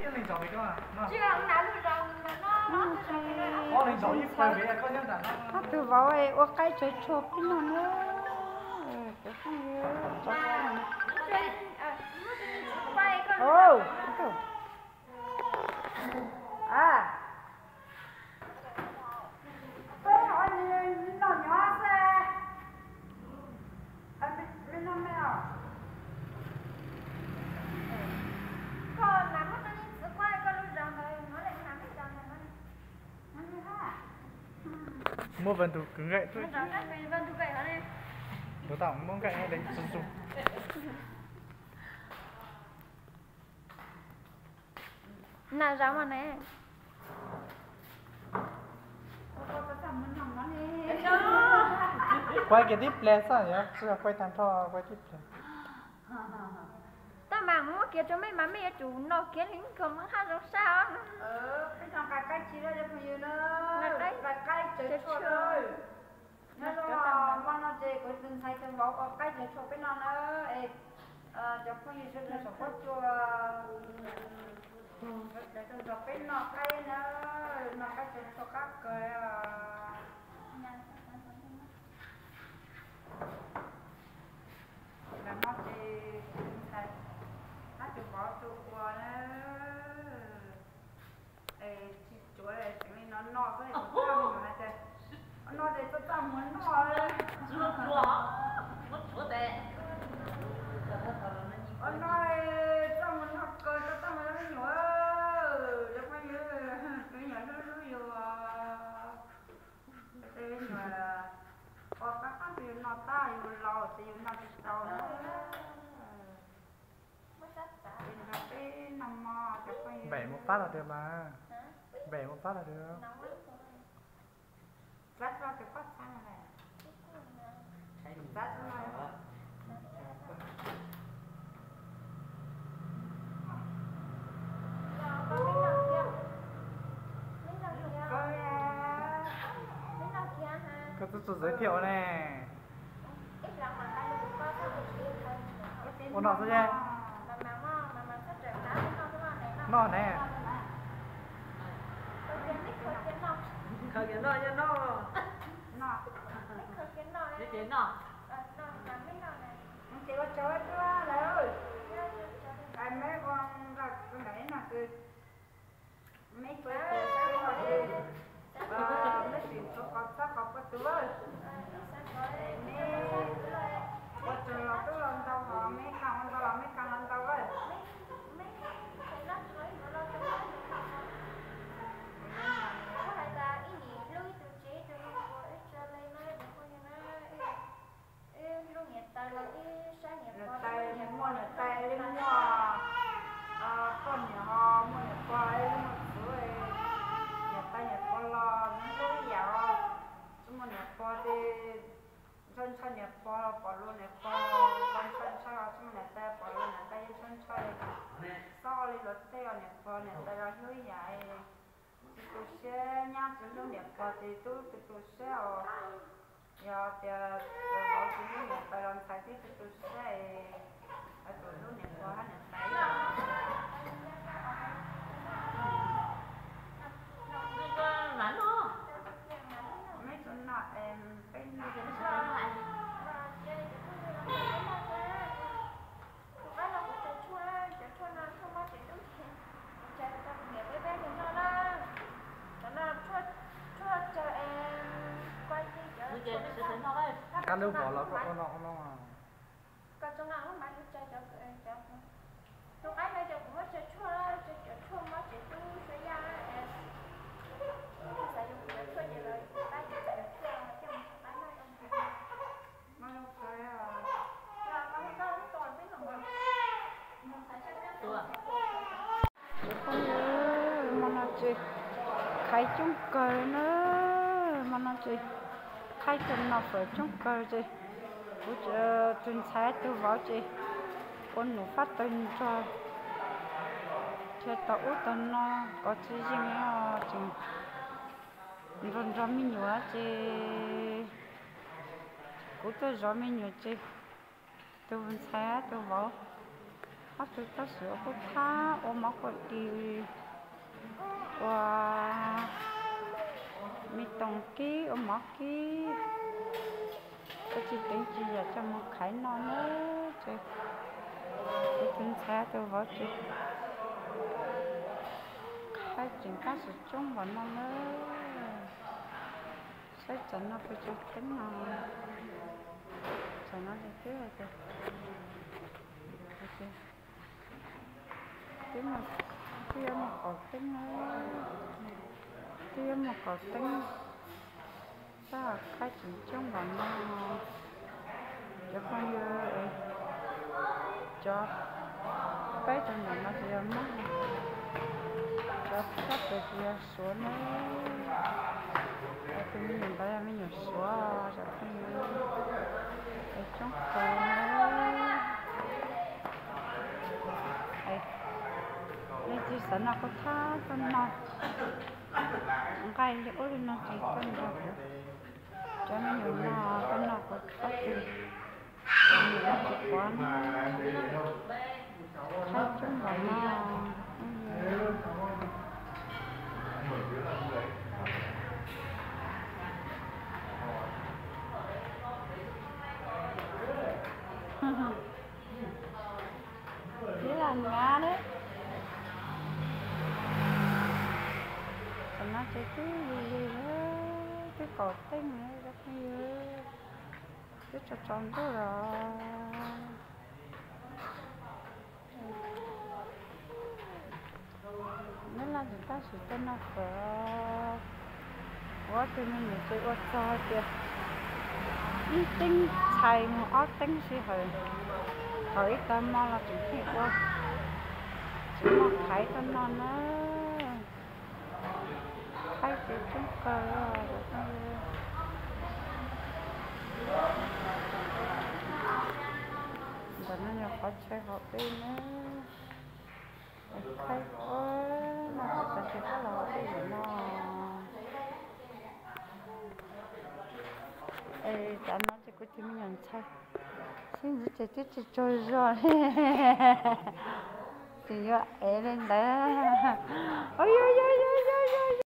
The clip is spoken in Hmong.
Ob tug vauv ua qaib tsawv tshuaj peb noj na. Muab Vaj Ntug kwv nqaij tuaj. Tus tau muab nqaij de txug txug. Na zam mas ne. Kuaib kiag tib pliag xwb, yog tsis yog kuaib tag nrho, kuaib tib pliag. Tab mas muab kiag rau mej mas mej yuav tsum noj kiag li nkaus mas haj zoo sab os. Peb noj nqaij qaib tsis lawm cov phooj ywg na, nqaij qaib tsawv tshuaj. Nyob zoo, hmo no ces kuv tus ntxhais tus vauv ua qaib tsawv tshuaj peb noj na. Es cov phooj ywg sawv daws saum huab cua, sawv daws nrog peb noj qaib na, noj qaib tsawv tshuaj qab kawg. Ntawm no ces tus ntxhais thiab tus vauv tus ua na, es tsis tsuav tseem li no noj xwb, kuv txaj muag hais tias, no ces txaj txaj muag noj. Ua no txaj muag noj kawg, txaj txaj muag me nyuam, cov phooj ywg, me nyuam hlub hlub yus, tej me nyuam ua qab qab rau yus noj tag, yus laus ces yus noj tsis tau na. Ces nrog peb noj mov cov phooj ywg. Npem mus pab los tiag mas, npem mus pab los tiag. Txav tso tus poj txhab no, txav tso no. Koj twb tsis giới thiệu ne. Ua no xwb, noj ne. Khaws kiag noj, noj. Ces noj. Ces ua tsaug lawm, meb ua nqa tus ntawm no twg, meb ua tus ntawm no twg, meb sim tshuav qhov txhob qhov pua tus lawm. Meb ua tsaug los tub los ntau, ho meb khav ua ntau los meb khav los ntau lawm. Niam tais muaj niam tais li muaj poj niam, ho muaj niam pog li muaj txwv. Niam tais niam pog los hlub ib yam, tsis muaj niam pog ces ntshaw ntshaw niam pog, pom luag niam pog ntshaw ntshaw, tsis muaj niam tais pom luag niam tais yeej ntshaw ntshaw. Txhob ua li luag tej os, niam pog niam tais los hlub ib yam. Tsis tu siab, nyab tsis hlub niam pog ces tub tsis tu siab os. Yog tias vauv tsis hlub niam tais los ntxhais twb tsis tu siab es, tus hlub niam pog hab niam tais. Meb tsuas noj es peb noj. Tus qab no kuv tsaws tshuaj, cov tshuaj no tshuaj mob tsev tub ces kuv tsaws rau kuv niam peb peb mus noj na. Cov no tshuaj tsaws es kua tij cov, kab lub vov los koj ua no ua no. Koj tsaws no lub mas kuv tsaws cov, tus qaib no ces kuv muab tsaws tshuaj, tsaws cov tshuaj mob tsev tub suab yaj es, xav yuav kuv cov tshuaj ces lawv kuv qaib cov tshuaj coj mus tus qaib noj rau ntawd. Hmo no ces khaib coob kawg na, hmo no ces khaib cov no fawm coob kawg ces kuv tus ntxhais tus vauv ces ua num fab tawg nrog, thiaj tau ub tau no kov tsis yeej os, tseem nrog nrog me nyuam ces kuv tuaj zov me nyuam ces tus ntxhais tus vauv Ob tug tab sis ua kuj thab, ua mov kuj dim, ua me toom kib, ua mov kib, ua tsis teev tsis yam coj mus khaiv noj na. Ces kuv tus ntxhais tus vauv ces khaiv tseem tab sis coob npaum no na. Saib tsam no puas tau teeb no, tsam no ces twb hais tias twb yuav muaj kaum teeb na, twb yuav muaj kaum teeb, tab khaib tseem coob npaum no. Cov phooj ywg, cov peb tug ntawm no ces yog Hmoob, cov sab pem ces yog Suav na. Tus me nyuam ntawd yog me nyuam Suav, cov phooj ywg, es coob kawg. Nej tsis xav noj kuv thab tuaj noj, nqaij li ub li no ces tuaj nrog kuv, cov me nyuam no tuaj noj kuv thab twg, me nyuam no tsis quav na, khaib coob npaum no. Ib las nab na. Tam no ces twb lig lig, twb kaum teeb na cov phooj ywg, twb tsaus tsaus ntuj lawm. Neb laj ntawm tab sis tuaj noj fawm, ua ob tug me nyuam ces ua txog hais tias ib teeb txhais mus ob teeb sij hawm, haus ib tag hmo los tseem pheej ua, tsis muaj khaiv tuaj noj na. Khaib ces coob kawg. Ntawm no yog qhov chaw haus dej na. Khaib, no kuv txav tsis pab los haus dej ntawm no. Es tam no ces kuv tus me nyuam ntxhais sib ntxwv ces twb tsis tsaug zog li, tseem yuav ev li ntawd. Ua yog yog yog yog yog